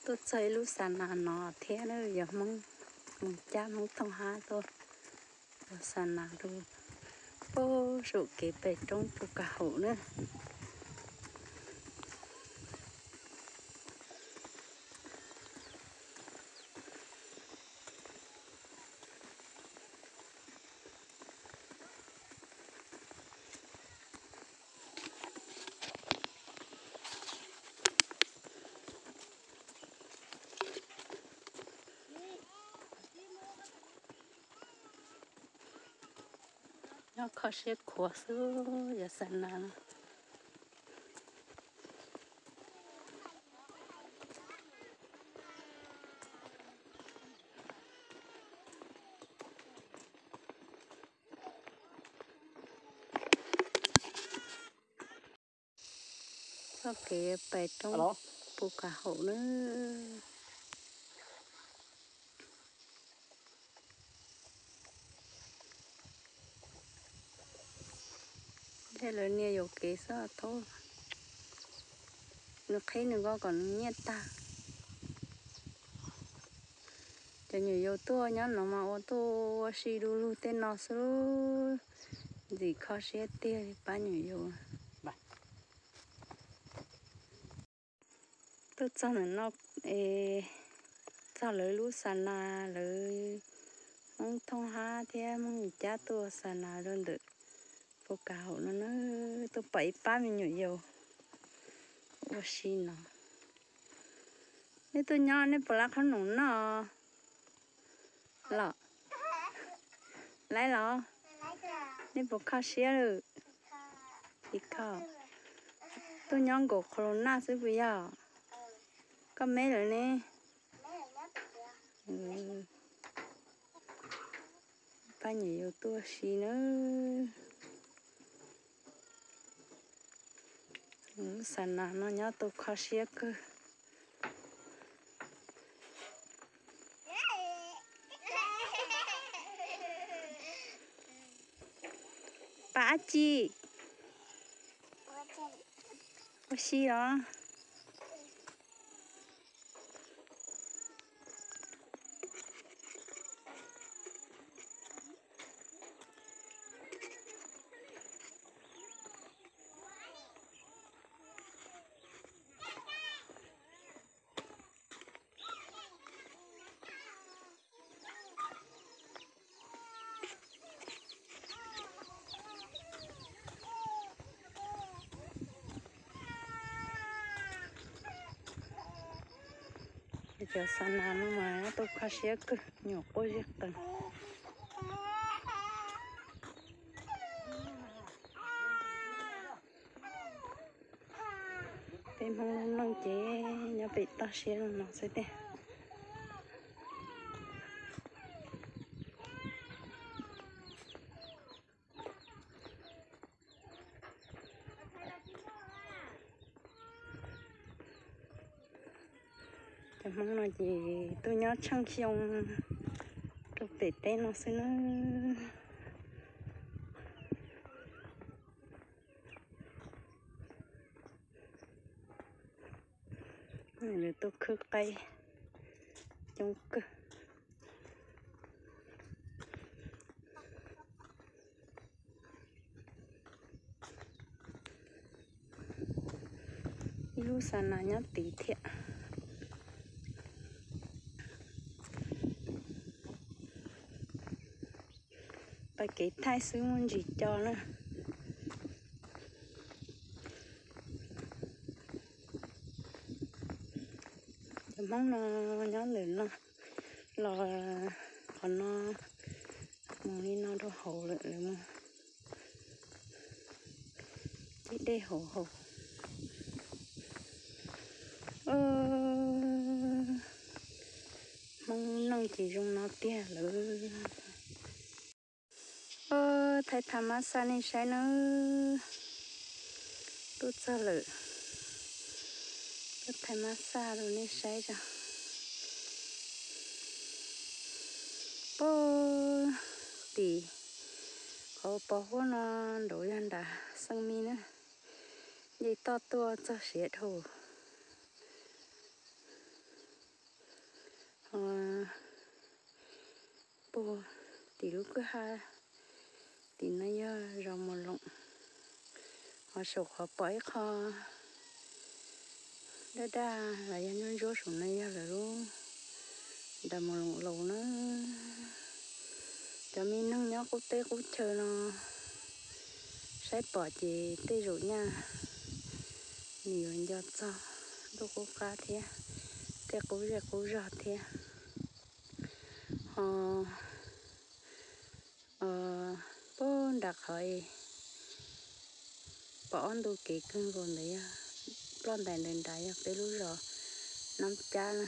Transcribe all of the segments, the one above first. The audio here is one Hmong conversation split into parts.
Tuaj txog ib lub xa nas no thiab na, yog Hmoob mus cab Hmoob Thooj Hab tuaj ua xa nas rau pem saum kev pem roob puag kam hauv na. Nyob kho siab khuav xwb yog xa nas no. Txoj kev pem roob puag kam hauv na. Thiab lawv nias yuam kev xwb thaub, nws qhib nws ko kom nws nyiaj tag. Cov nyuam yaus tuaj nyob no mas ua tuaj ua si du lug tej no xwb, ntxim kho siab tiag li pab nyuam yaus. Tuaj txog ntawm no es txog lawv lub xa nas, lawv Hmoob Thooj Hab thiab Hmoob Yim Cab tuaj xa nas rau ntawm puag kam hauv no na. Tuaj pom ib pab me nyuam yaus ua si no. Nej tuaj nyob nej puas laib qhob noom noj los? Laib los? Nej puas kho siab lawm? Tsis kho. Tuaj nyob nkaum qhov los naj xwb puas yog? Koj meb lawm ne? Pab nyuam yaus tuaj si na. Lub xa nas no nyob tu kho siab kawg. Pab dab tsi? Ua si los? Cov xa nas no mas tu kho siab kawg, nyuam quaj ziab qees. Peb Hmoob Looj Neej ces nyob pem toj siab no xwb tiag. Cov Hmoob no ces tuaj nyob tsheej xyoo rau pem teb no xwb na. Lawv tuaj khwb qaib coob kawg. Ib lub xa nas nyob tid thiab. Pas kev thaij xwb muaj ntsis co na. Cov Hmoob no nyob ntawm no los qhov no mus li no rau hauv lawm, lawv mus ib dej hauv hauv. Hmoob Looj Neej ces zoo no tiag lawm. Thaij tham mab xaj nej saib nawb. Tuaj txog lawm, tuaj thaij mab xaj rau nej saib tso. Puag tim qhov pos huab no nraud yog nram Xeeb Mis na, nce toj tuaj txog siav dhau. Puag tim lub kwj ha tim no yog zos Mus Loos, ho saum qhov pom ib qho daj daj los yog ntsuab ntsuab saum no yog lawv lub nram Mus Loos laus na. Cov me neeg nyob qub teb qub chaw no saib pom ces tej zaum nyaj nws yuav nco txog ntuj qub qab thiab tej qub zej qub zog thiab. Ho puag nram qhov pom ob ntu kev kawg nkaus ntawd yog ploj ntais ntawd nrad yog peb lub zos Nab Cab na.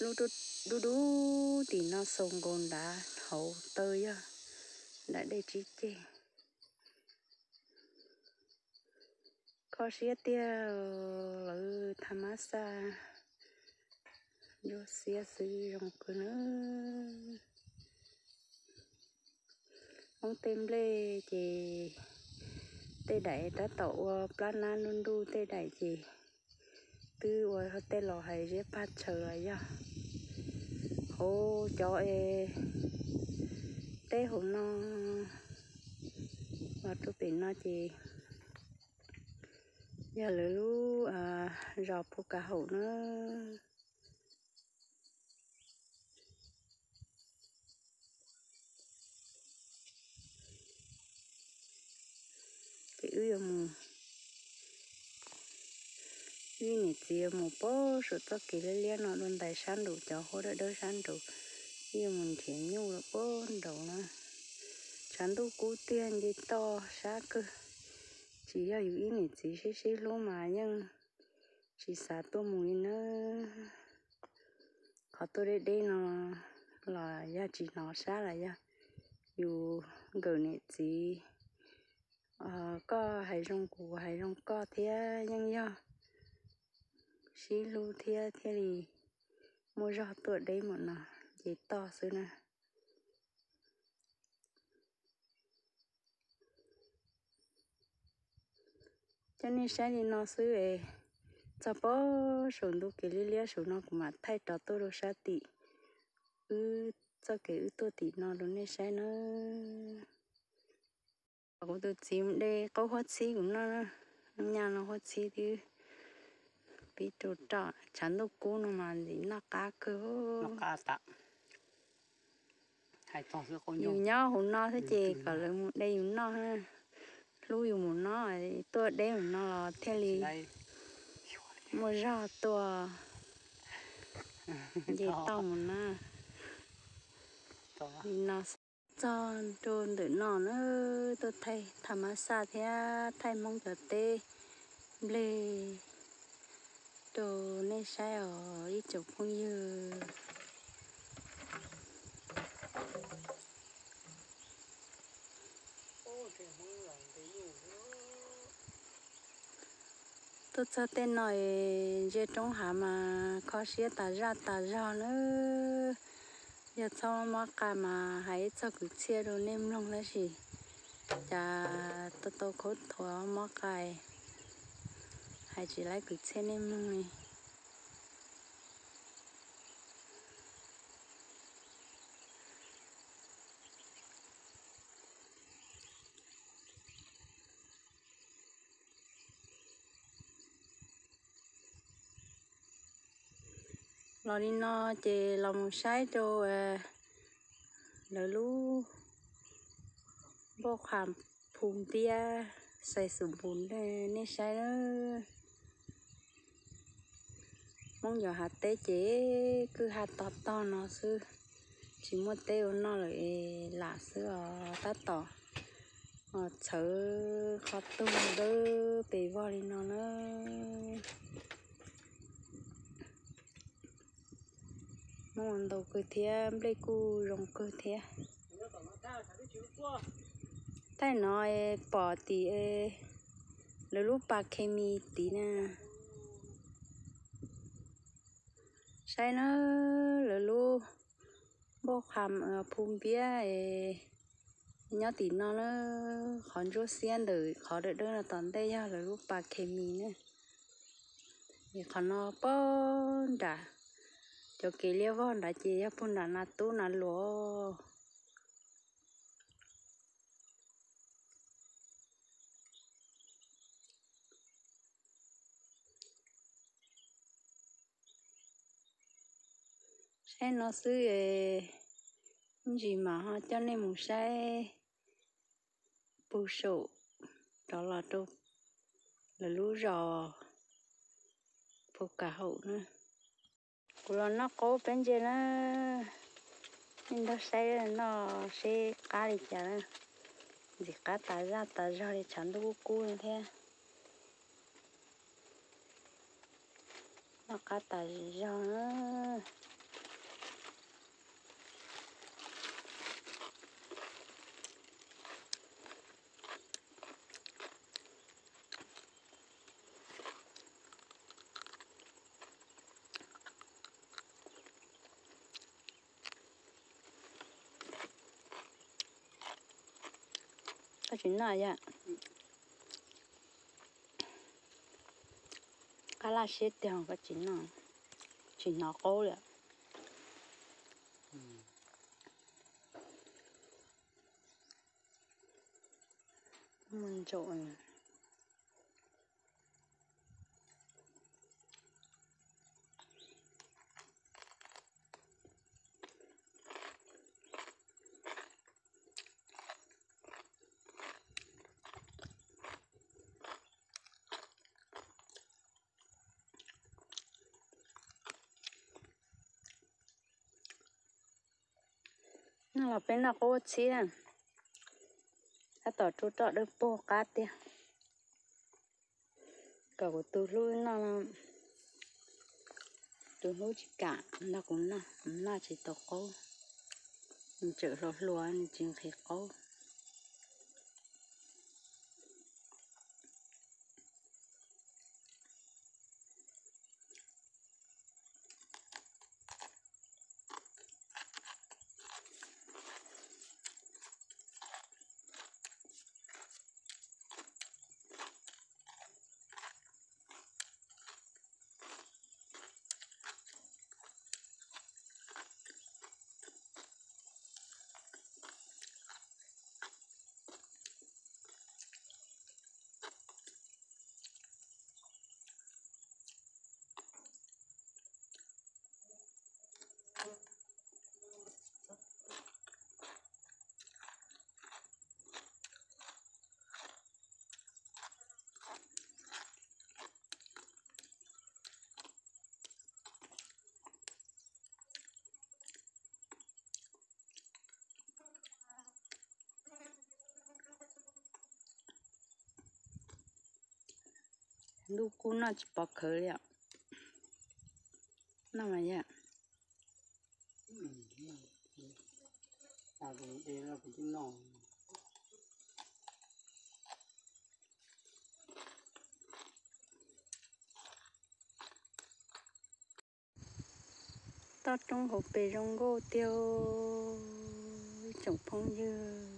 Lub dub dub tim no xaus nkaus nrad hauv taw yog nram dej tsib ceg. Kho siab tiag, lawv tham mab xaj ntsuab xiab xwb zoo kawg na. Hmoob tej nplej ces tej daim tab tom ua plab nab nruj nruj, tej daim ces twb ua tej los hais ziab pag tshaws los yog hauv cov es teb hauv no los rau pem no ces yog lawv lub zos Phu Ka Haum na. Ces wb yuav mus, wb niam txiv yuav mus puag saum txoj kev liab liab no dua ntais sab nraud, cov huab dawb dawb sab nraud, wb yuav mus nrhiav nyuj los puag nraud na. Tshav ntuj kub tiag nce toj sab kawg, tsis yog yus ib niam txiv sib sib hlub mas yeej tsis xav tuaj mus li na. Qhov tuaj deb deb no los yog tsis hnov sab los yog yus nkawm niam txiv, koj hais zoo kuv hais zoo koj thiab yeej yog sib hlub thiab thiaj li muaj zog tuaj deb mus no, nce toj xwb na. Coj nej saib li no xwb es txog puag saum ntu kev liab liab saum no kuv mam thaij rov tuaj rau sab tim wb txoj kev wb tuaj tim no rau nej saib na. Kuv tus txiv mus de qaub huab txhib kuv noj na, nyaj no huab txhib twb pib rau roj, tshav ntuj kub no mas ntxim noj qab kawg. Yus nyob hauv no xwb ces kom lawv mus de yus noj, hlub yus mus no, tuaj deb mus no los thiaj li muaj zog tuaj nce toj mus na. Li no txog rau ntawm no na, tuaj thaij tham mab xaj thiab thaij Hmoob cov teb nplej rau nej saib os ib tsoom phooj ywg. Tuaj txog tej no es ntsia roob hav mas kho siab tas zaj tas zog na. Yog txhob mob qa mas hais ib txog kwv txhiaj rau nej mloog tab sis cas tau tau khaub thuas mob qa, hais tsis laib kwv txhiaj nej mloog li. Los li no ces los mus saib rau lawv lub npauj qha Phu Npiab xais xus npus nej saib. Hmoob yos hav teb ces kwj ha tog tog no xwb, tsis muaj teb ua noj lawm es lam xwb os. Tab tom txhawv qhov tuag dawb pes vog li no na. Muaj ntau kawg thiab nplej kuj zoo kawg thiab. Thaij no pom tim lawv lub pas khes mis tid na. Saib na, lawv lub npauj qha Phu Npiab nyob tim no na. Qhov ntsuab xiab ntawm qhov dawb dawb no tom ntej yog lawv lub pas khes mis na. Ces qhov no pog nram cov kev liab vog nrad ces yog pug nram nas tub nas luas. Saib no xwb, ntsis mas ho coj nej mus saib pug saum rov los rau lawv lub zos pug kam haum na. Kuv los noj qaub peb ntse na, nej nrog saib noj seb qab li cas na. Ntxim qab tas zaj tas zog li, tshav ntuj kub kub thiab. Noj qab tas zog na. Koj tsis noj yom? Qab laj siab tiag koj tsis noj, tsis hnov qaub li. Ntsaum. Noj los peb noj qaub txhib na, tab tom rub roj dawb paug qab tiag. Kom kuv tus hlub noj, tus hlub tsis kam nrog kuv noj, noj tsis tau qaub, nws tseem hluas hluas nws tsis nqhis qaub. Ntuj kub noj tsis pov khawv li os. Noj mas yom. Toj roob hauv pes zoo nkauj tiag, ib tsoom phooj ywg.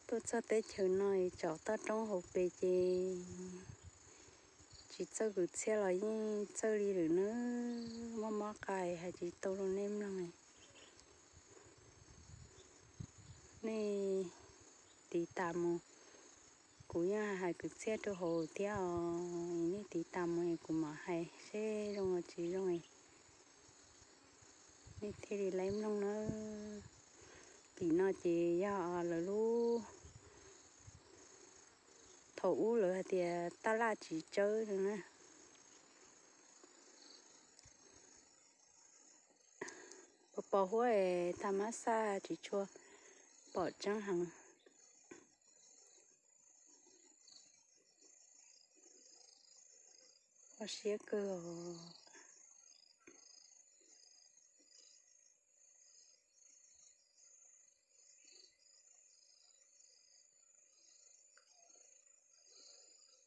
Tuaj txog teb chaws no es tsom toj roob hauv pes ces tsis txawj kwv txhiaj los yeej txawj li lawm nawb. Mob mob qa hais tsis tau rau nej mloog. Nej tiv tas mus, kuv yeej hais kwv txhiaj rau hauv thiab os. Nej tiv tas mus es kuv mam hais seb zoo los tsis zoo, nej thiaj li laib mloog nawb. Tim no ces yog lawv lub, thaum ub lawv hais tias taj laj tsis tsawb no na. Pos pos huab es tag mab xaj tsis tshua pom tseeb heev. Kho siab kawg os.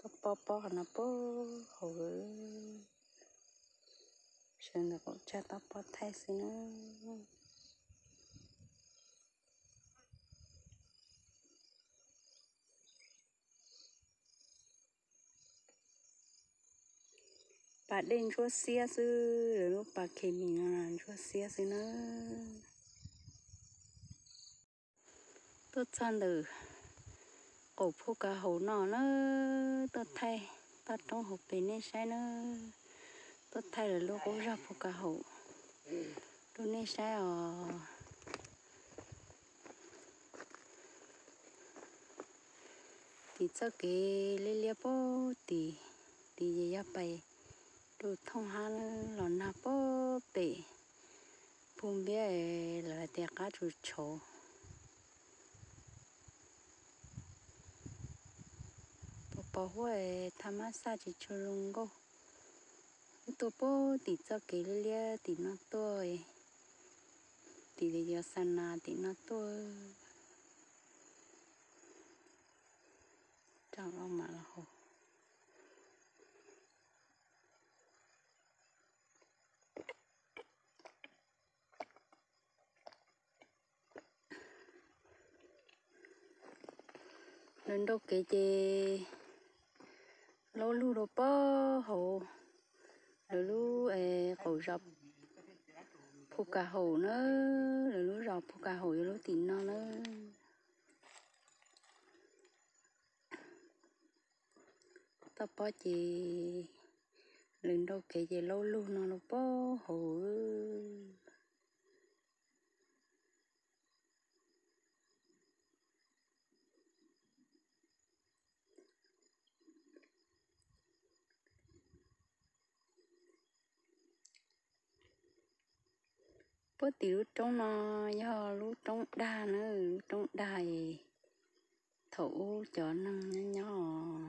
Toj pob pob qhov no puag hauv, sawv ntawm qaum tsaig toj pob thaij xwb na. pas dej ntsuab xiab xwb, lawv lub pas khes mis no ntsuab xiab xwb na. Tuaj txog ntawm qaum phu ka haum no na, tuaj thaij toj roob hauv pes nej saib na, tuaj thaij lawv lub qub zog phu ka haum rau nej saib os. Tim txoj kev liab liab puag tim, tim ces yog pais rau thooj hab los nag puag pem phu npiab lawv tias qab tsuas tshauv. Pos pos huab thaj mab xaj tsis tshua zoo nkauj. Wb tuaj puag tim txoj kev liab liab tim no tuaj, tim yos xa nas tim no tuaj. Rau los mam los haus. Lawv nrau kev ces laub lug rau puag hauv lawv lub qaum zos phu ka haum na, lawv lub zos phu ka haum yog lub tim no na. Toj pob ces lawv nrau kev ces laub lug no rau puag hauv. Puag tim lub roob no yog lub roob dag na, lub roob dag es thaum ub cov neeg nyob nyob.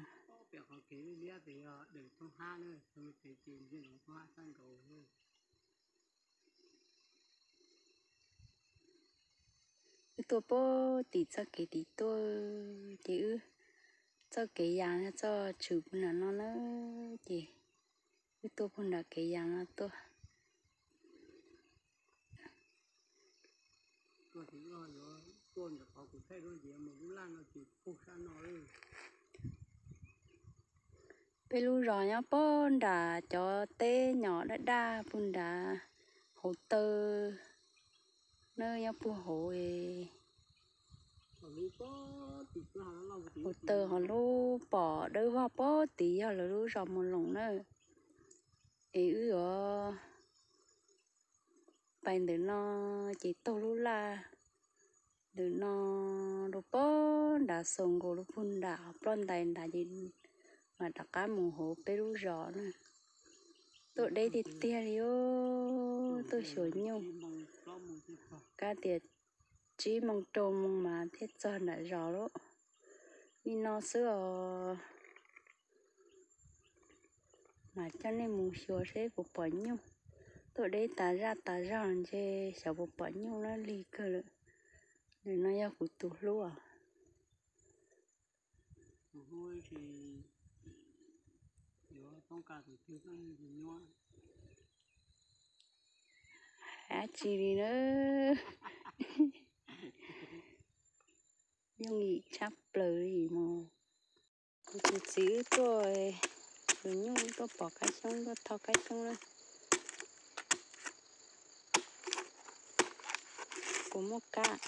Wb tuaj puag tim txoj kev tim tuaj ces wb txoj kev yas txoj tshwm puag nram no na, ces wb tuaj puag nram kev yas no tuaj. Peb lub zos nyob puag nram cov teb nyom daj daj puag nrad hauv taw na, nyob puag hauv, hauv taw ho lub pom dawb vog puag tid yog lawv lub zos Mus Loos na. Es wb yuav pais ntawm no ces taug lub laj ntawm no rau puag nrad xaus nkaus rau puag nram ploj ntais nrad ces mam rov qab mus hauv peb lub zos na. Tuaj deb tiag tiag li os, tuaj xyuas nyuj, kab tias tsib moos rau moos mas thiaj txog nram zos lawm. Li no xwb os. Mas coj nej mus xyuas seb puas pom nyuj. Tuaj deb tas zaj tas zog ntshe xyov puas pom nyuj lab lig kawg lawm. Nim no yog kuv tus hlub os. Dab tsi li na. Yooj yim tshaj plaws li mog. Kuv tus txiv wb tuaj xyuas nyuj tuaj pom kab xyoob tuaj tho kab xyoob na. Puas muaj kab?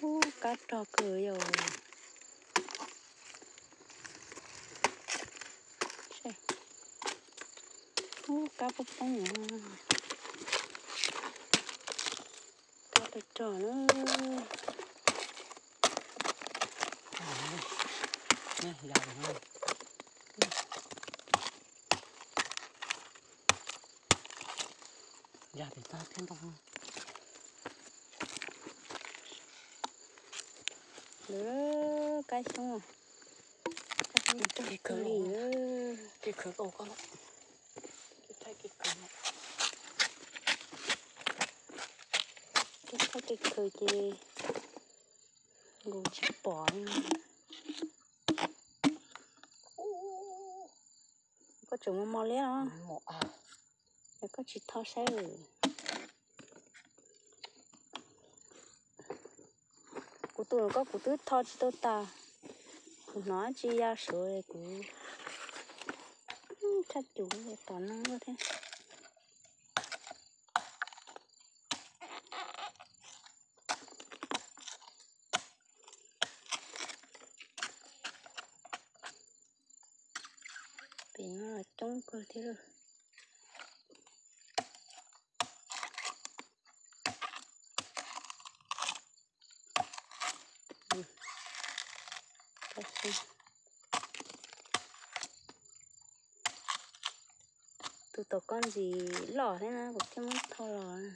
Ub, kab rog kawg yog. Ub, kab poob poob. Kab rog rog na. Yog pem toj thiab ntoo. Lawv kab xyoob, kab xyoob rog kawg li. Kev khaws, kev khaws ces nkaus tsis pom li. Koj tseem mos mos liab os. Koj tsis tho saib. Kuv tus koj kuv twb tho tsis tau tas. Kuv hnov tsis ya suav kuv. tshaj cum tom no thiab. Pem no los coob kawg thiab lawm. Tus tom koj ntsis loj thiab na, kuv thiaj muab thau los.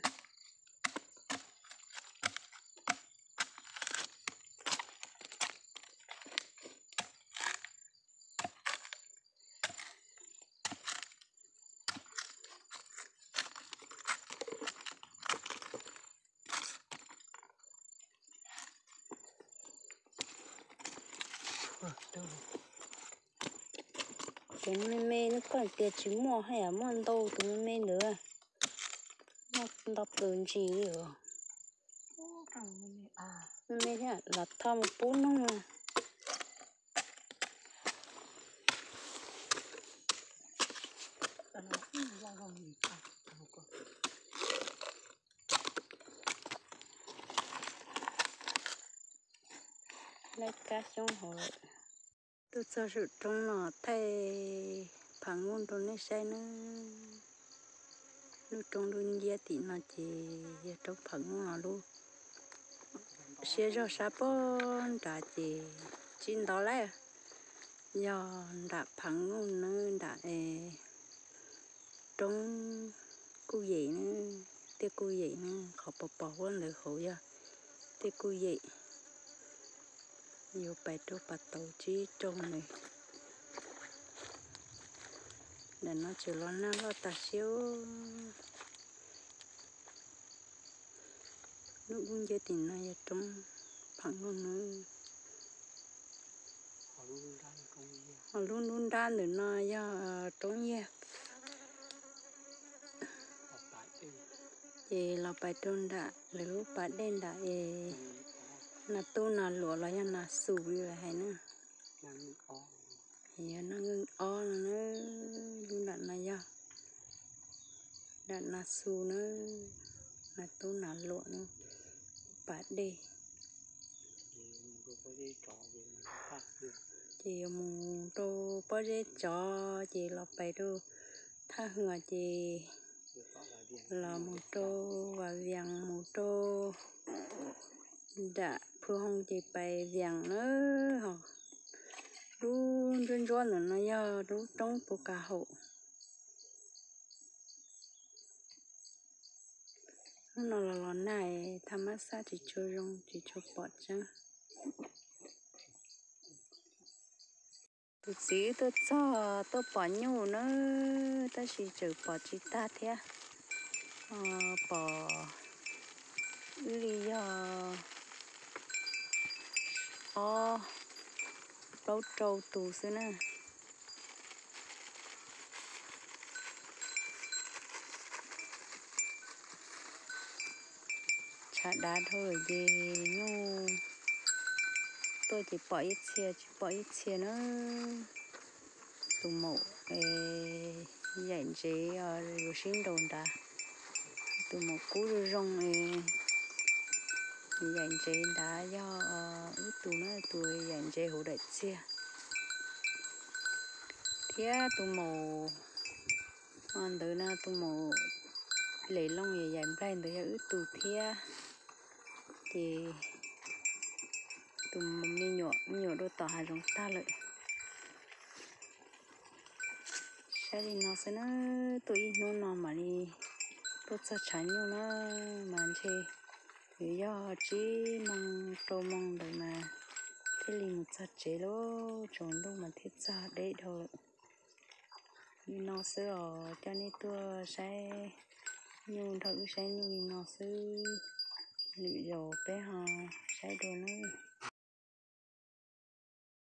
Tus me me no koj tias tsis muaj, haj yam muaj ntau tus me me ntawd. Muaj ntau plaws ntsis li os. Me me thiab los thauj mus pub noog na. Laib kab xyoob hauv lawm. Tuaj txog saum roob no thaij pham nyuj rau nej saib nawb. Lub roob lub nciab tim no ces yog roob pham nyuj no lub. Siab zog sab pob nrad ces tsis ntau lawm. Yog nram pham nyuj nawb, nram es roob Kuj Yem nawb, tiaj Kuj Yem nawb, qhov pos pos huab ntawd hauv yog tiaj Kuj Yem. Yuav pais rau pas tauv tsib rau ntawd. Nram no tseem los nag loj tas siab. Lub lub nciab tim no yog roob pham nyuj nawb. Ho lub nruab nrab ntawm no yog roob yag. Ces los pais rau nram lawv lub pas dej nram es Nas Tub Nas Luam los yog Nas Xus li lawv hais na. Yog Nas Nkeej Ob no na, lub nram no yog nram Nas Xus na, Nas Tub Nas Luam na, pas dej. Ces yuav mus rau Pob Zeb Tsov ces los pais rau Thaj Hwm ces los mus rau Vas Vias, mus rau nram Phu Hoo ces pais Vias na. Ho lub ntsuab ntsuab ntawm no yog lub roob Pus Kas Haum. Hnub no los los nag, thaj mab xab tsis tshua zoo, tsis tshua pom tseeb. Tus txiv tuaj txog tuaj pom nyuj na, tab sis tseem pom tsis tag thiab. Pom wb li yog ob plaub rau tus xwb na. Tshav dav dhau lawm ces nyuj tuaj ces pom ib txhia tsis pom ib txhia na. Tus maum yaim ntsev yuav sib nraus nrad, tus maum kub zoo zoo yaim ntsev nrad yog wb tus na, tus yaim ntsev hauv daim txiag. Thiab tus maum ntawd no, tus maum lem loo yaim nplaig ntawd yog wb tus thiab. Ces tus me nyuam, me nyuam dua tom hav zoov tag lawm. Saib li no xwb na, tuaj ib hnub no mam li tuaj txog tshav nyuj na, mas ntshe yuav yog tsib moos rau moos ntawd mas thiaj li mus txog tsev lauj, tsaus ntuj mas thiaj txog deb dhau lawm. Li no xwb os, coj nej tuaj saib nyuj nrog wb saib nyuj li no xwb, lwm zaus peb ho saib dua nawb.